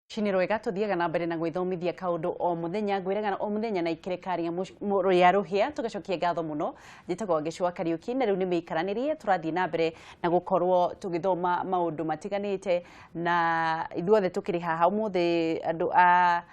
Rũcinĩ rwega, tũthiaga na mbere na gwĩthomithia kaũndũ o mũthenya, ngwĩraga o mũthenya na ikereka rĩa rũhĩa. Tũgacokia ngatho mũno. Njĩtagwo Gĩcũa Kariũki, na rĩu nĩ mĩikaranĩrie tũrathiĩ na mbere na gũkorwo tũgĩthoma maũndũ matiganĩte, na ithuothe tũkĩrĩ haha ũmũthĩ, andũ a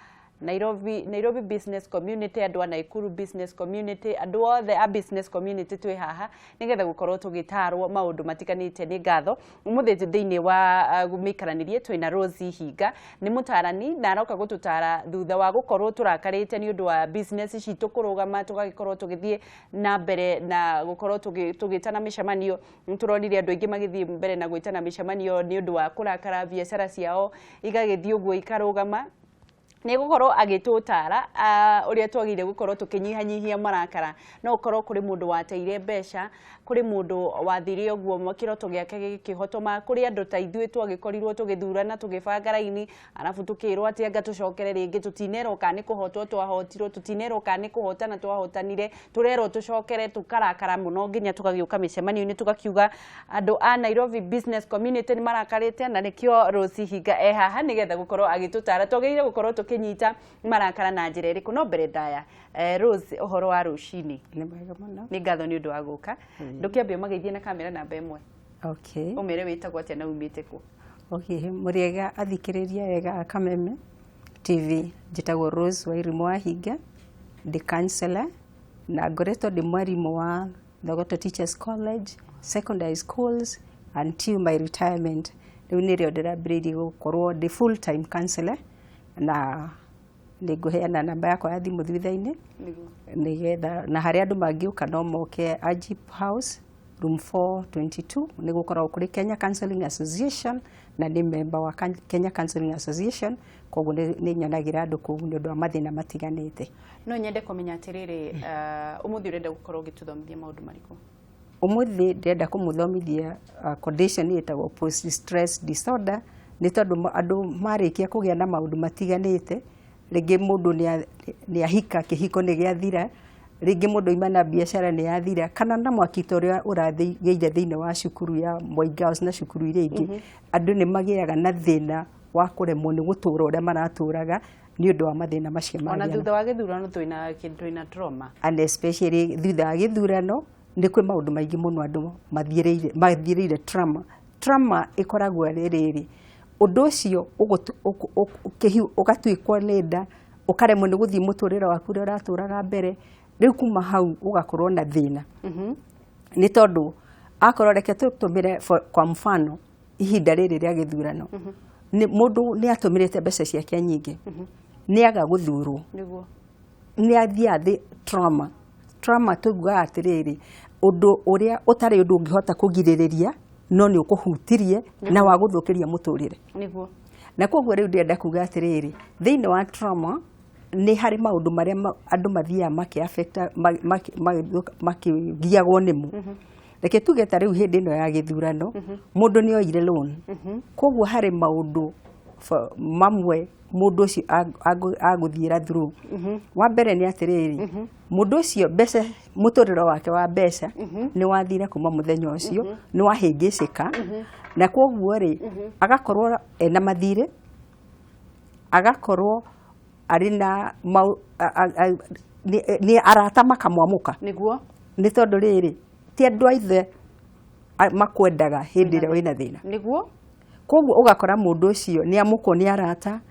Nairobi, Nairobi Business Community, andũ a Nakuru Business Community, andũ othe a business community twĩ haha nĩgetha gũkorwo tũgĩtarwo maũndũ matiganĩte. Nĩ ngatho. Ũmũthĩ thĩinĩ wa mĩikaranĩrie twĩna Rose Hinga, nĩ mũtarani na aroka gũtũtara thutha wa gũkorwo tũrakarĩte nĩ ũndũ wa business citũ kũrũgama, tũgagĩkorwo tũgĩthiĩ na mbere na gũkorwo tũgĩtana mĩcemanio. Nĩ tũronire andũ aingĩ magĩthiĩ mbere na gwĩtana mĩcemanio nĩ ũndũ wa kũrakara, biacara ciao igagĩthiĩ ũguo ikarũgama. Nĩ gũkorwo agĩtũtara ũrĩa twagĩrĩire gũkorwo tũkĩnyihanyihia marakara. No ũkorwo kũrĩ mũndũ wateire mbeca, kũrĩ mũndũ wathire ũguo kĩroto gĩake gĩkĩhotoma, kũrĩ andũ ta ithuĩ twagĩkorirwo tũgĩthurana, tũgĩbanga raini, arabu tũkĩrwo atĩ anga tũcokere rĩngĩ. Tũtinerwo kana nĩ kũhotwo twahotirwo, tũtinerwo kana nĩ kũhotana twahotanire, tũrerwo tũcokere. Tũkarakara mũno nginya tũgagĩũka mĩcemanio-inĩ tũgakiuga andũ a Nairobi Business Community nĩ marakarĩte, na nĩkĩo Rose Hinga e haha nĩgetha gũkorwo agĩtũtara twagĩrĩire gũkorwo tũkĩnyita marakara na njĩra ĩrĩkũ. No mbere ndaya, Rose, ũhoro wa rũcinĩ? Nĩ mwega mũno. Nĩ ngatho nĩ ũndũ wa gũka. Ndũkĩambie ũmageithie na kamera namba 1. Okay. Ũmere wĩtagwo atĩa na umĩte kũ. Okay, mũrĩega athikĩrĩria ega a Kameme TV. Njĩtagwo Rose Wairimu wa Hinga, ndĩ counselor na ngoretwo ndĩ mwarimũ wa Thogoto Teachers College, secondary schools until my retirement. Rĩu nĩrĩo ndĩrambĩrĩirie gũkorwo ndĩ full time counselor, na nĩ ngũheana namba yakwa ya thimũ thutha-inĩ nĩgetha na harĩa andũ mangĩũka no moke Agip House, room 422. Nĩ gũkoragwo kũrĩ Kenya Counseling Association, na nĩ member wa Kenya Counseling Association, koguo nĩ nyonagĩra andũ kũu nĩ ũndũ wa mathĩna matiganĩte. No nyende kũmenya atĩrĩrĩ, ũmũthĩ ũrenda gũkorwo ũgĩtũthomithia maũndũ marĩkũ? Ũmũthĩ ndĩrenda kũmũthomithia condition ĩtagwo post stress disorder, nĩ tondũ andũ marĩkia kũgĩa na maũndũ matiganĩte, rĩngĩ mũndũ nĩ ahika, kĩhiko nĩ gĩathira, rĩngĩ mũndũ aima na biacara nĩ yathira, kana na mwaki ta ũrĩa ũrathĩire thĩinĩ wa cukuru ya Moi Girls na cukuru iria ingĩ, andũ nĩ magĩaga na thĩna wa kũremwo nĩ gũtũra ũrĩa maratũraga nĩ ũndũ wa mathĩna macio ona magĩa. Thutha wa gĩthurano twĩna trauma. And especially thutha wa gĩthurano nĩ kwĩ maũndũ maingĩ mũno andũ mathiĩrĩire trauma. Trauma ĩkoragwo ĩrĩ rĩrĩ, ũndũ ũcio ũgatuĩkwo nĩ nda, ũkaremwo nĩ gũthiĩ mũtũrĩre waku ũrĩa ũratũraga mbere. Rĩu kuma hau ũgakorwo na thĩna, nĩ tondũ akorwo, reke tũtũmĩre kwa mfano ihinda rĩrĩ rĩa gĩthurano, nĩ mũndũ nĩ atũmĩrĩte mbeca ciake nyingĩ, nĩ aga gũthurwo, nĩ athiaga thĩ trauma. Trauma tuguaga atĩrĩrĩ, ũndũ ũrĩa ũtarĩ ũndũ ũngĩhota kũgirĩrĩria, no nĩ ũkũhutirie na wagũthũkĩria mũtũrĩre. Na koguo rĩu ndĩrenda kuga atĩrĩrĩ, thĩinĩ wa trauma nĩ harĩ maũndũ marĩa andũ mathiaga makĩgiagwo nĩmo. Reke tuge ta rĩu hĩndĩ ĩno ya gĩthurano mũndũ nĩ oire loan, koguo harĩ maũndũ mamwe mũndũ ũcio agũthiĩra through. Wa mbere nĩ atĩrĩrĩ, mũndũ ũcio mbeca, mũtũrĩre wake wa mbeca nĩ wathira kuma mũthenya ũcio, nĩ wahĩngĩcĩka, na koguo rĩ, agakorwo ena mathirĩ, agakorwo arĩ na nĩ arata makamwamũka. Nĩ tondũ rĩrĩ, ti andũ a ithe makwendaga hĩndĩ ĩrĩa wĩna thĩna. Koguo ũgakora mũndũ ũcio nĩ amũkwo nĩ arata,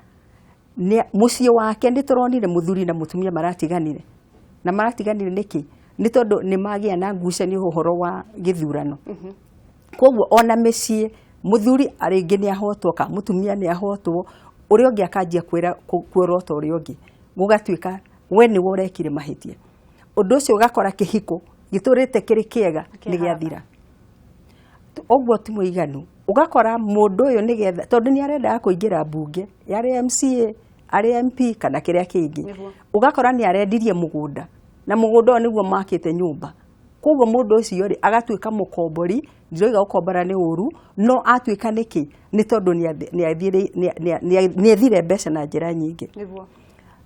mũciĩ wake. Nĩ tũronire mũthuri na mũtumia maratiganire, na maratiganire nĩkĩ? Nĩ tondũ nĩ magĩa na ngucanio ũhoro wa gĩthurano. Koguo ona mĩciĩ, mũthuri rĩngĩ nĩ ahotwo kana mũtumia nĩ ahotwo, ũrĩa ũngĩ akanjia kwĩra kuorota ũrĩa ũngĩ, gũgatuĩka we nĩwe ũrekire mahĩtia. Ũndũ ũcio ũgakora kĩhiko gĩtũrĩte kĩrĩ kĩega nĩ gĩathira. Ũguo ti mũiganu, ũgakora mũndũ ũyũ nĩgetha, tondũ nĩ arendaga kũingĩra mbunge, yarĩ MCA, arĩ MP kana kĩrĩa kĩngĩ, ũgakora nĩ arendirie mũgũnda, na mũgũnda ũyũ nĩguo makĩte nyũmba. Koguo mũndũ ũcio rĩ, agatuĩka mũkombori. Ndiroiga gũkombora nĩ ũru, no atuĩka nĩkĩ? Nĩ tondũ nĩ ethire mbeca na njĩra nyingĩ.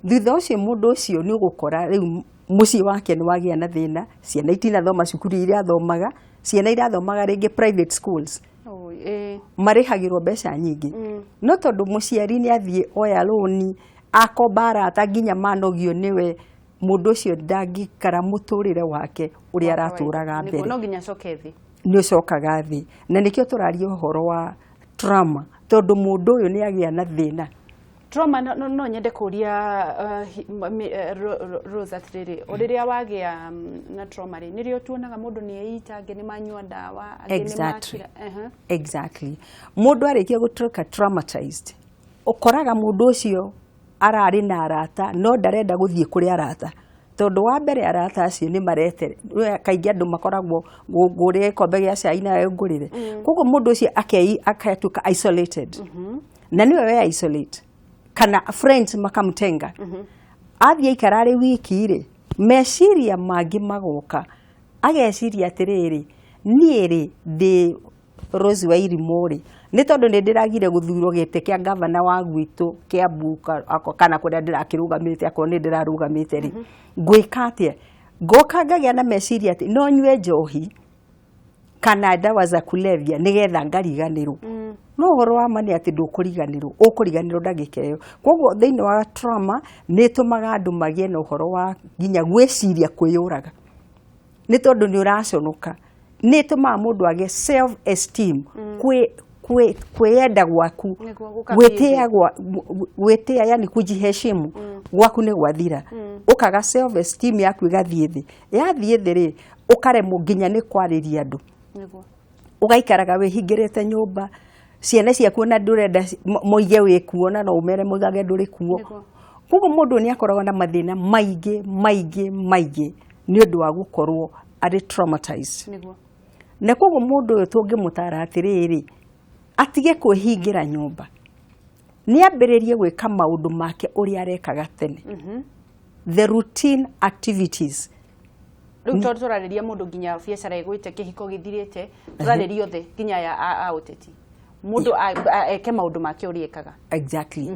Thutha ũcio mũndũ ũcio nĩ ũgũkora rĩu mũciĩ wake nĩ wagĩa na thĩna, ciana itinathoma cukuru iria athomaga, ciana irathomaga rĩngĩ private schools. Oi. Marĩhagĩrwo mbeca nyingĩ, no tondũ mũciari nĩ athiĩ oya rũni, akomba arata nginya manogio nĩwe, mũndũ ũcio ndangĩikara mũtũrĩre wake ũrĩa aratũraga mbere. No nginya acoke thĩ. Nĩ ũcokaga thĩ, na nĩkĩo tũraria ũhoro wa trauma, tondũ mũndũ ũyũ nĩ agĩa na thĩna. Trauma, no nyende kũria Rose atĩrĩrĩ, o rĩrĩa wagĩa na trauma rĩ, nĩrĩo tuonaga mũndũ nĩ eita, angĩ nĩ manyua ndawa, angĩ nĩ makira. Exactly. Mũndũ arĩkia gũtuĩka traumatized, ũkoraga mũndũ ũcio ararĩ na arata no ndarenda gũthiĩ kũrĩ arata, tondũ wa mbere arata acio nĩ marete kaingĩ andũ makoragwo ngũrĩre gĩkombe gĩa cai nawe ngũrĩre. Koguo mũndũ ũcio akatuĩka isolated, na nĩwe we isolate kana friends makamtenga. Athiĩ aikara arĩ wiki rĩ, meciria mangĩ magoka, ageciria atĩrĩrĩ, niĩ rĩ ndĩ Rose wa Irimũ rĩ, nĩ tondũ nĩ ndĩragire gũthurwo gĩtĩ kĩa gavana wa gwitũ Kiambu kana kũrĩa ndĩrakĩrũgamĩte, akorwo nĩ ndĩrarũgamĩte rĩ, ngwĩka atĩa? Ngoka ngagĩa na meciria atĩ no nyue njohi kana ndawa za kulevya nĩgetha ngariganĩrwo. No ũhoro wa ma nĩ atĩ ndũkũriganĩrwo, ũkũriganĩrwo ndagĩka ĩyo. Koguo thĩinĩ wa trauma nĩ ĩtũmaga andũ magĩe na ũhoro wa nginya gwĩciria kwĩyũraga, nĩ tondũ nĩ ũraconoka. Nĩ ĩtũmaga mũndũ agĩe self esteem, kwĩyenda gwaku, gwĩtĩa gwĩtĩa, yani kujiheshimu gwaku nĩ gwathira. Ũkaga self esteem yaku ĩgathiĩ thĩ. Yathiĩ thĩ rĩ, ũkaremwo nginya nĩ kwarĩria andũ. Ũgaikaraga wĩhingĩrĩte nyũmba, ciana ciaku ona ndũrenda moige wĩ kuo, na no ũmere moigage ndũrĩ kuo. Koguo mũndũ nĩ akoragwo na mathĩna maingĩ maingĩ maingĩ nĩ ũndũ wa gũkorwo arĩ traumatized. Na koguo mũndũ ũyũ tũngĩmũtara atĩrĩrĩ, atige kwĩhingĩra nyũmba, nĩ ambĩrĩrie gwĩka maũndũ make ũrĩa arekaga tene, the routine activities. Rĩu tondũ tũrarĩria mũndũ nginya biacara ĩgwĩte, kĩhiko gĩthirĩte, tũrarĩria othe nginya aya a ũteti, mũndũ eke maũndũ make ũrĩa ekaga. Exactly.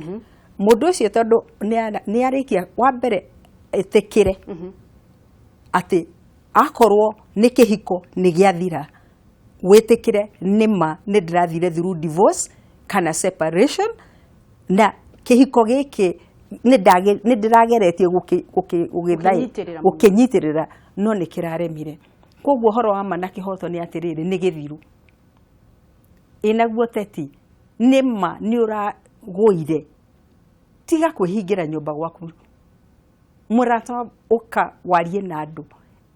Mũndũ ũcio tondũ nĩ arĩkia, wa mbere ĩtĩkĩre atĩ akorwo nĩ kĩhiko nĩ gĩathira, wĩtĩkĩre nĩma nĩ ndĩrathire through divorce kana separation, na kĩhiko gĩkĩ nĩ ndĩrageretie gũkĩnyitĩrĩra no nĩ kĩraremire. Koguo ũhoro wa ma na kĩhoto nĩ atĩrĩrĩ, nĩ gĩthiru. Ĩnaguo teti nĩma nĩ ũragũire, tiga kwĩhingĩra nyũmba gwaku. Mũrata ũka warie na andũ,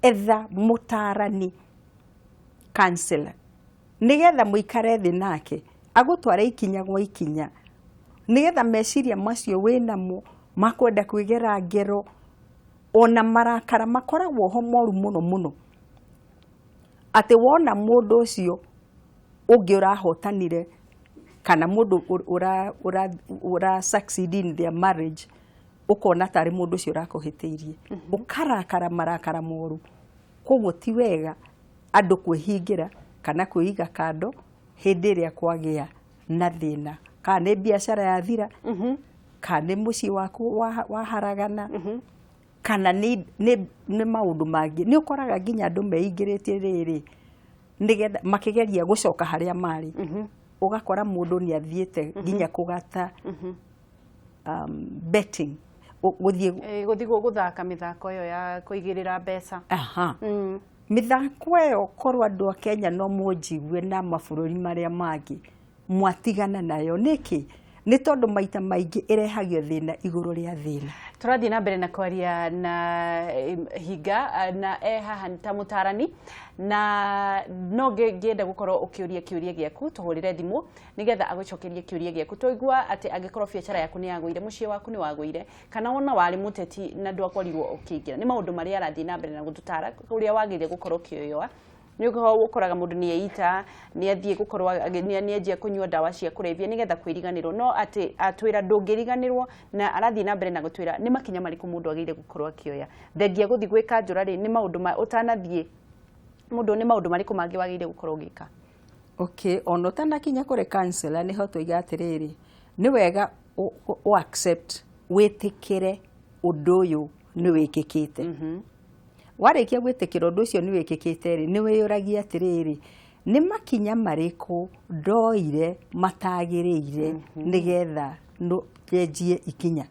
etha mũtarani, counselor, nĩgetha mũikare thĩ nake agũtware ikinya gwa ikinya, nĩgetha meciria macio wĩnamo makwenda kwĩgera ngero ona marakara makoragwo ho moru mũno mũno, atĩ wona mũndũ ũcio ũngĩ ũrahotanire kana mũndũ ũra succeed in their marriage, ũkona tarĩ mũndũ ũcio ũrakũhĩtĩirie, ũkarakara marakara moru. Koguo ti wega andũ kwĩhingĩra kana kwĩiga kando hĩndĩ ĩrĩa kwagĩa na thĩna, kana nĩ biacara yathira, kana nĩ mũciĩ waku waharagana, kana nĩ maũndũ mangĩ. Nĩ ũkoraga nginya andũ meingĩrĩtie rĩrĩ nĩgetha makĩgeria gũcoka harĩa marĩ, ũgakora mũndũ nĩ athiĩte nginya kũgata betting, gũthiĩ gũthaka mĩthako ĩyo ya kũigĩrĩra mbeca. Mĩthako ĩyo korwo andũ a Kenya no mũnjigue na mabũrũri marĩa mangĩ mwatigana nayo nĩkĩ? Nĩ tondũ maita maingĩ ĩrehagio thĩna igũrũ rĩa thĩna. Tũrathiĩ na mbere na kwaria na Hinga na haha ta mũtarani, na no ngĩenda gũkorwo ũkĩũria kĩũria gĩaku, tũhũrĩre thimũ nĩgetha agũcokerie kĩũria gĩaku. Twaigua atĩ angĩkorwo biacara yaku nĩ yagũire, mũciĩ waku nĩ wagũire, kana ona warĩ mũteti na ndwakorirwo ũkĩingĩra, nĩ maũndũ marĩa arathiĩ na mbere na gũtũtara ũrĩa wagĩrĩire gũkorwo ũkĩoyoa. Nĩ ũkoraga mũndũ nĩ eita, nĩ athiĩ gũkorwo nĩ anjia kũnyua ndawa cia kũrebia nĩgetha kwĩriganĩrwo, no atĩ atwĩra ndũngĩriganĩrwo, na arathiĩ na mbere na gũtwĩra nĩ makinya marĩkũ mũndũ agĩrĩire gũkorwo akĩoya. Thengia gũthiĩ gwĩka njũra rĩ, nĩ maũndũ ma ũtanathiĩ mũndũ, nĩ maũndũ marĩkũ mangĩ wagĩrĩire gũkorwo ũgĩka? Okay, ona ũtanakinya kũrĩ counselor nĩho tũiga atĩrĩrĩ, nĩ wega ũ accept, wĩtĩkĩre ũndũ ũyũ nĩ wĩkĩkĩte. Warĩkia gwĩtĩkĩra ũndũ ũcio nĩ wĩkĩkĩte rĩ, nĩ wĩyũragia atĩrĩrĩ, Nĩ makinya marĩkũ ndoire matagĩrĩire nĩgetha njenjie ikinya?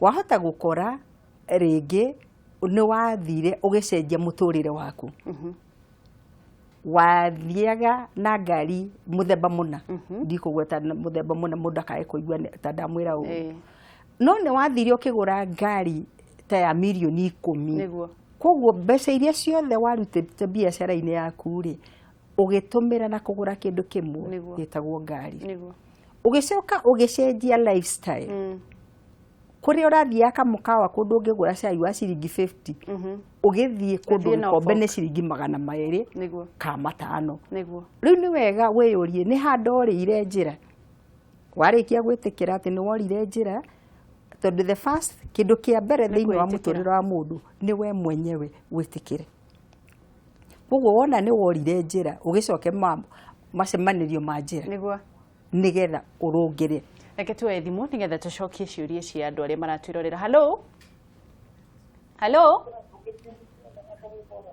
Wahota gũkora rĩngĩ nĩ wathire ũgĩcenjia mũtũrĩre waku. Wathiaga na ngari mũthemba mũna, ndikũgweta mũthemba mũna mũndũ akae kũigua ta ndamwĩra ũũ, no nĩ wathire ũkĩgũra ngari ta ya mirioni 10. Koguo mbeca iria ciothe warutĩte biacara-inĩ yaku rĩ, ũgĩtũmĩra na kũgũra kĩndũ kĩmwe gĩtagwo ngari. Ũgĩcoka ũgĩcenjia lifestyle. Kũrĩa ũrathiaga kamũkawa kũndũ ũngĩgũra cai wa ciringi 50, ũgĩthiĩ kũndũ gĩkombe nĩ ciringi 200 ka 500. Rĩu nĩ wega wĩyũrie nĩ ha ndorĩire njĩra. Warĩkia gwĩtĩkĩra atĩ nĩ worire njĩra, tondũ the first kĩndũ kĩa mbere thĩinĩ wa mũtũrĩre wa mũndũ nĩ we mwenyewe wĩtĩkĩre. Koguo wona nĩ worire njĩra, ũgĩcoke macemanĩrio ma njĩra nĩgetha ũrũngĩre. Reke tuoe thimũ nĩgetha tũcokie ciũria cia andũ arĩa maratwĩrorera. Hello? Hello?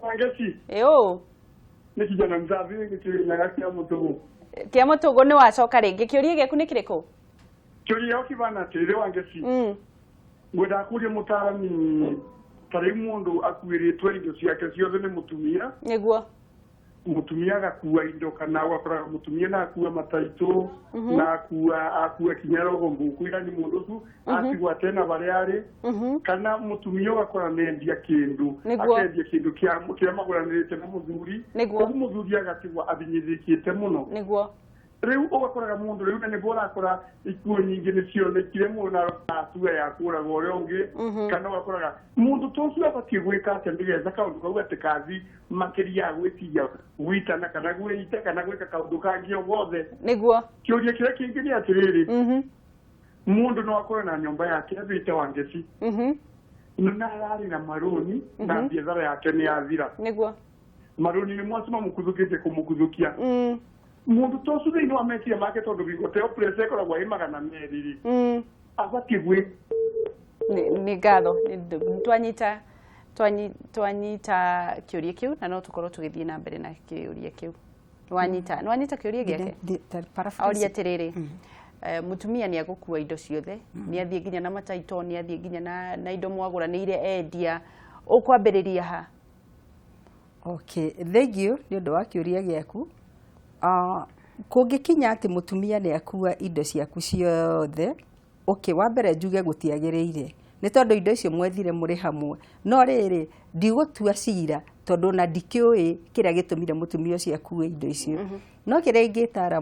Wangeci. Ĩũ. Nĩ kijana mzazi gĩkĩrĩnyaga kĩa mũtũgũ. Kĩa mũtũgũ nĩ wacoka rĩngĩ. Kĩũria gĩaku nĩ kĩrĩkũ? Kĩũria kĩbana atĩrĩrĩ Wangeci. Ngwendaga kũria mũtaarani ta rĩu mũndũ akuĩrĩtwo indo ciake ciothe nĩ mũtumia. Nĩguo. Mũtumia agakua indo kana ũgakoraga mũtumia na akua mataitũ na akua kinya rogo mbũkũ irani mũndũ ũcio atigwo atena barĩa arĩ, kana mũtumia ũgakora nĩendia kĩndũ, akendia kĩndũ kĩrĩa magũranĩrĩte na mũthuri, koguo mũthuri agatigwo abinyithĩkĩte mũno. Nĩguo. Rĩu ũgakoraga mũndũ rĩu na nĩguo ũrakora ikuũ nyingĩ nĩcionekire mũno na atua ya kũraga ũrĩa ũngĩ, kana ũgakoraga mũndũ ta ũcio abatiĩ gwĩka atĩa nĩgetha kaũndũ kau gatikathi makĩria ya gwĩtiria gwĩtana kana gwĩita kana gwĩka kaũndũ kangĩ o gothe. Nĩguo. Kĩũria kĩrĩa kĩngĩ nĩ atĩrĩrĩ, mũndũ no akorwo na nyũmba yake athĩte Wangeci, na ararĩ na marũni na biacara yake nĩ yathira. Nĩguo. Marũni nĩ mwaci mamũkuthũkĩtie kũmũkuthũkia. Mũndũ ta ũcio thĩinĩ wa meciria make tondũ teo pressure ĩkoragwo ĩ 200 rĩ, abatiĩ gwĩ nĩ ngatho. Twanyita kĩũria kĩu na no tũkorwo tũgĩthiĩ na mbere na kĩũria kĩu. Nĩwanyita kĩũria gĩake? Oria atĩrĩrĩ, mũtumia nĩ agũkua indo ciothe, nĩ athiĩ nginya na mataito, nĩ athiĩ nginya na indo mwagũranĩire endia, ũkwambĩrĩria ha? Okay, thank you nĩ ũndũ wa kĩũria gĩaku. Kũngĩkinya atĩ mũtumia nĩ akua indo ciaku ciothe, okay, wa mbere njuge gũtiagĩrĩire nĩ tondũ indo icio mwethire mũrĩ hamwe, no rĩrĩ ndigũtua cira tondũ na ndikĩũĩ kĩrĩa gĩtũmire mũtumia ũcio akue indo icio. No kĩrĩa ingĩtara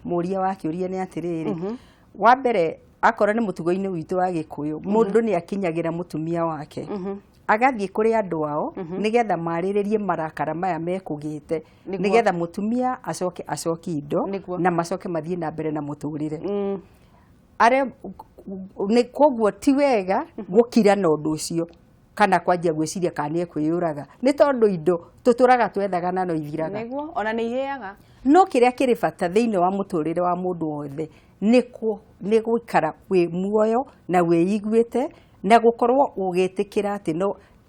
mũria wa kĩũria nĩ atĩrĩrĩ, wa mbere akorwo nĩ mũtugo-inĩ witũ wa Gĩkũyũ, mũndũ nĩ akinyagĩra mũtumia wake agathiĩ kũrĩ andũ ao nĩgetha marĩrĩrie marakara maya mekũgĩte, nĩgetha mũtumia acoke acokie indo na macoke mathiĩ na mbere na mũtũrĩre. Koguo ti wega gũkira na ũndũ ũcio kana kwanjia gwĩciria kana nĩ ekwĩyũraga, nĩ tondũ indo tũtũraga twethaga na no ithiraga. Nĩguo, ona nĩ iheaga. No kĩrĩa kĩrĩ bata thĩinĩ wa mũtũrĩre wa mũndũ wothe nĩ gũikara wĩ muoyo na wĩiguĩte na gũkorwo ũgĩtĩkĩra atĩ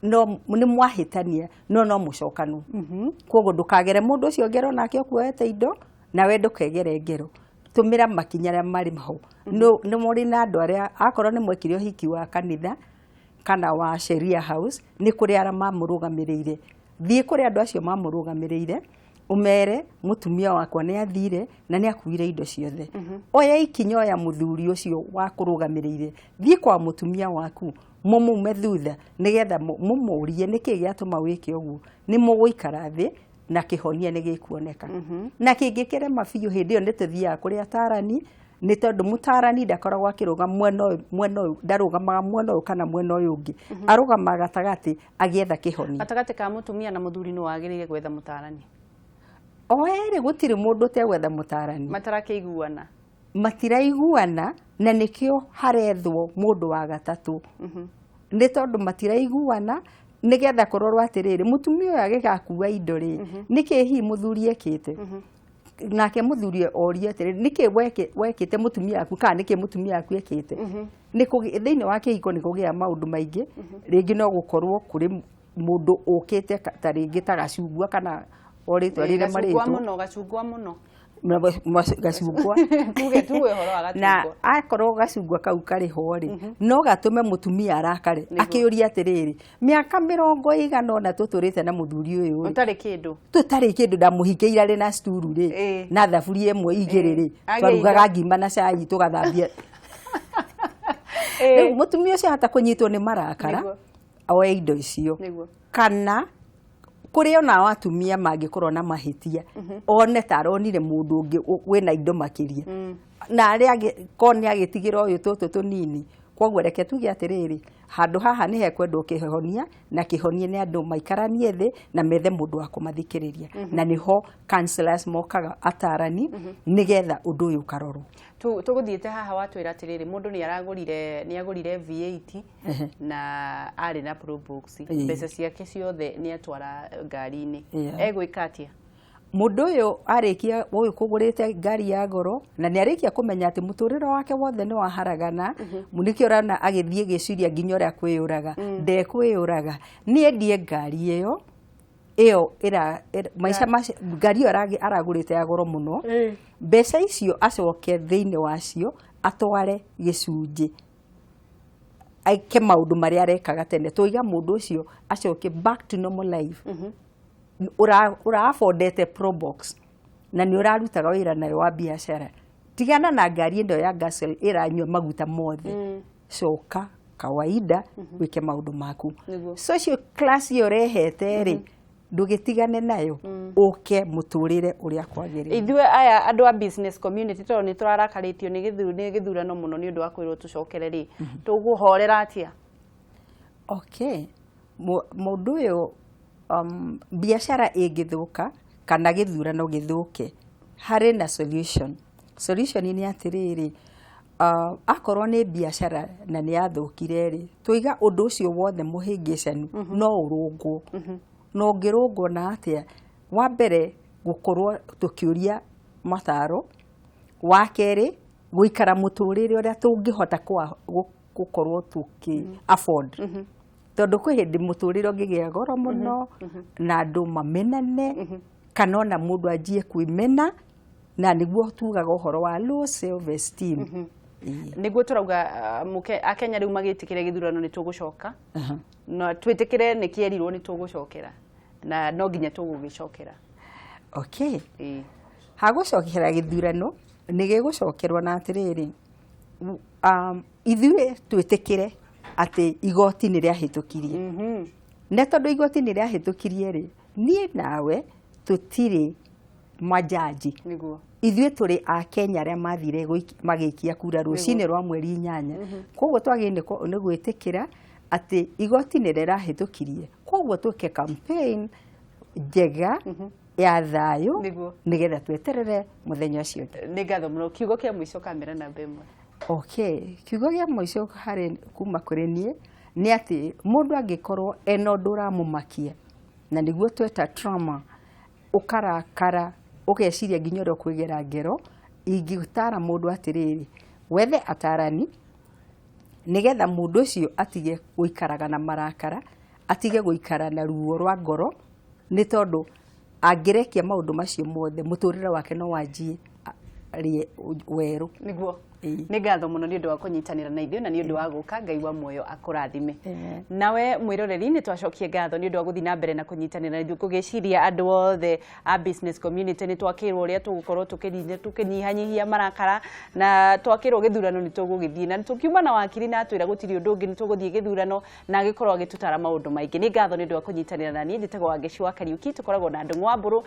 no nĩ mwahĩtania no no mũcokano. Koguo ndũkagere mũndũ ũcio ngero nake ũkuoete indo nawe ndũkegere ngero. Tũmĩra makinya arĩa marĩ ho. Nĩ mũrĩ na andũ arĩa akorwo nĩ mwekire ũhiki wa kanitha kana wa Sheria House, nĩ kũrĩ arĩa mamũrũgamĩrĩire. Thiĩ kũrĩ andũ acio mamũrũgamĩrĩire ũmere mũtumia wakwa nĩ athire na nĩ akuire indo ciothe. Oya ikinya oya mũthuri ũcio wakũrũgamĩrĩire, thiĩ kwa mũtumia waku mũmume thutha nĩgetha mũmũrie nĩkĩ gĩatũma wĩke ũguo. Nĩ mũgũikara thĩ na kĩhonia nĩ gĩkuoneka. Na kĩngĩkĩrema biũ hĩndĩ ĩyo nĩ tũthiaga kũrĩ atarani, nĩ tondũ mũtarani ndakoragwo akĩrũgama mwena ũyũ, ndarũgamaga mwena ũyũ kana mwena ũyũ ũngĩ, arũgamaga gatagatĩ agĩetha kĩhonia. Gatagatĩ ka mũtumia na mũthuri nĩ wagĩrĩire gwetha mũtarani. O erĩ gũtirĩ mũndũ ũtegwetha mũtarani. Matarakĩiguana. Matiraiguana na nĩkĩo harethwo mũndũ wa gatatũ. Nĩ tondũ matiraiguana nĩgetha kũrorwo atĩrĩrĩ, mũtumia ũyũ agĩgakua indo rĩ, nĩkĩ hihi mũthuri ekĩte? Nake mũthuri orie atĩrĩrĩ, nĩkĩ wekĩte mũtumia waku kana nĩkĩ mũtumia waku ekĩte? Thĩinĩ wa kĩhiko nĩ kũgĩa maũndũ maingĩ, rĩngĩ no gũkorwo kũrĩ mũndũ ũkĩte ta rĩngĩ ta gacungwa kana O rĩtwa rĩrĩa Gacungwa marĩtwo. Mũno, gacungwa mũno. Gacungwa. Tuge ũhoro wa Na gacungwa. akorwo gacungwa kau karĩ ho rĩ, no gatũme mũtumia arakare, akĩũria atĩrĩrĩ, mĩaka 40 tũtũrĩte na mũthuri ũyũ rĩ, ũtarĩ kĩndũ, tũtarĩ kĩndũ, ndamũhingĩire arĩ na sturu rĩ, na thaburia ĩmwe igĩrĩ rĩ, Agĩa twarugaga indo. Ngima na cai tũgathambia. Rĩu mũtumia ũcio ahota kũnyitwo nĩ marakara, oe indo icio, kana kũrĩ ona atumia mangĩkorwo na mahĩtia, one ta aronire mũndũ ũngĩ wĩna indo makĩria, na arĩa angĩ ko nĩ agĩtigĩra ũyũ tũtũ tũnini. Koguo reke tuge atĩrĩrĩ, handũ haha nĩ hekwendwo kĩhonia, na kĩhonia nĩ andũ maikaranie thĩ na methe mũndũ wa kũmathikĩrĩria, na nĩho counselors mokaga, atarani, nĩgetha ũndũ ũyũ ũkarorwo. Tũgũthiĩte haha watwĩra atĩrĩrĩ, mũndũ nĩ agũrire V8 na arĩ na Probox, mbeca ciake ciothe nĩ atwara ngari-inĩ. Egwĩka atĩa? Mũndũ ũyũ arĩkia ũyũ kũgũrĩte ngari ya goro na nĩ arĩkia kũmenya atĩ mũtũrĩre wake wothe nĩ waharagana, nĩkĩo ũrona agĩthiĩ gĩciria nginya ũrĩa kwĩyũraga. Ndekwĩyũraga, nĩ endie ngari ĩyo ĩra maica macio, ngari ĩyo aragũrĩte ya goro mũno, mbeca icio acoke thĩinĩ wacio atware gĩcunjĩ eke maũndũ marĩa arekaga tene. Tũiga mũndũ ũcio acoke back to normal life. Ura affordete Probox na nĩ ũrarutaga wĩra nayo wa biacara, tigana na ngari ĩno ya gasoline ĩranyua maguta mothe, coka kawaida wĩke maũndũ maku. Social class ĩyo ũrehete rĩ, ndũgĩtigane nayo, ũke mũtũrĩre ũrĩa kwagĩrĩire. Ithuĩ aya andũ a business community, tondũ nĩ tũrarakarĩtio nĩ gĩthurano mũno nĩ ũndũ wa kwĩrwo tũcokere rĩ, tũgũhorera atĩa? Okay, mũndũ ũyũ, biacara ĩngĩthũka kana gĩthurano gĩthũke, harĩ na solution. Solution nĩ atĩrĩrĩ, akorwo nĩ biacara na nĩ yathũkire rĩ, tũiga ũndũ ũcio wothe mũhĩngĩcanu no ũrũngwo. Na ũngĩrũngwo na atĩa? Wa mbere, gũkorwo tũkĩũria mataro. Wa kerĩ, gũikara mũtũrĩre ũrĩa tũngĩhota gũkorwo tũkĩ afford, tondũ kwĩ hĩndĩ mũtũrĩre ũngĩgĩa goro mũno na andũ mamenane, kana ona mũndũ anjie kwĩmena, na nĩguo tugaga ũhoro wa low self esteem. Ĩĩ. Nĩguo tũrauga, akenya rĩu magĩtĩkĩre gĩthurano nĩ tũgũcoka, na twĩtĩkĩre nĩ kĩerirwo nĩ tũgũcokera, na no nginya tũgũgĩcokera. Okay, hagũcokera gĩthurano nĩ gĩgũcokerwo na atĩrĩrĩ, ithuĩ twĩtĩkĩre atĩ igoti nĩ rĩahĩtũkirie. Na tondũ igoti nĩ rĩahĩtũkirie rĩ, niĩ nawe tũtirĩ majaji. Ithuĩ tũrĩ akenya arĩa mathire magĩikia kura rũcinĩ rwa mweri 8. Koguo twagĩrĩire nĩ gwĩtĩkĩra atĩ igoti nĩ rĩrahĩtũkirie, koguo twĩke campaign njega ya thayũ, nĩgetha tweterere mũthenya ũcio ũngĩ. Nĩ ngatho mũno. Kiugo kĩa mũico, kamera namba 1. Okay, kiugo gĩa mũico harĩ kuma kũrĩ niĩ nĩ atĩ mũndũ angĩkorwo ena ũndũ ũramũmakia, na nĩguo tweta trauma, ũkarakara, ũgeciria nginya ũrĩa ũkwĩgera ngero, ingĩtara mũndũ atĩrĩrĩ, wethe atarani nĩgetha mũndũ ũcio atige gũikaraga na marakara, atige gũikara na ruo rwa ngoro, nĩ tondũ angĩrekia maũndũ macio mothe, mũtũrĩre wake no wanjie werũ. Ĩĩ. Nĩ ngatho mũno nĩ ũndũ wa kũnyitanĩra na ithuĩ na nĩ ũndũ wa gũka. Ngai wa muoyo akũrathime. Amen. Nawe mwĩroreri, nĩ twacokie ngatho nĩ ũndũ wa gũthiĩ na mbere na kũnyitanĩra na ithuĩ. Kũgĩciria andũ othe a business community nĩ twakĩrwo ũrĩa tũgũkorwo tũkĩnyihanyihia marakara, na twakĩrwo gĩthurano nĩ tũgũgĩthiĩ, na tũkiuma na wakiri na atwĩra gũtirĩ ũndũ ũngĩ, nĩ tũgũthiĩ gĩthurano na agĩkorwo agĩtũtara maũndũ maingĩ. Nĩ ngatho nĩ ũndũ wa kũnyitanĩra na niĩ. Njĩtagwo Wangeci wa Kariũki. Tũkoragwo na Ndũng'ũ wa Mbũrũ.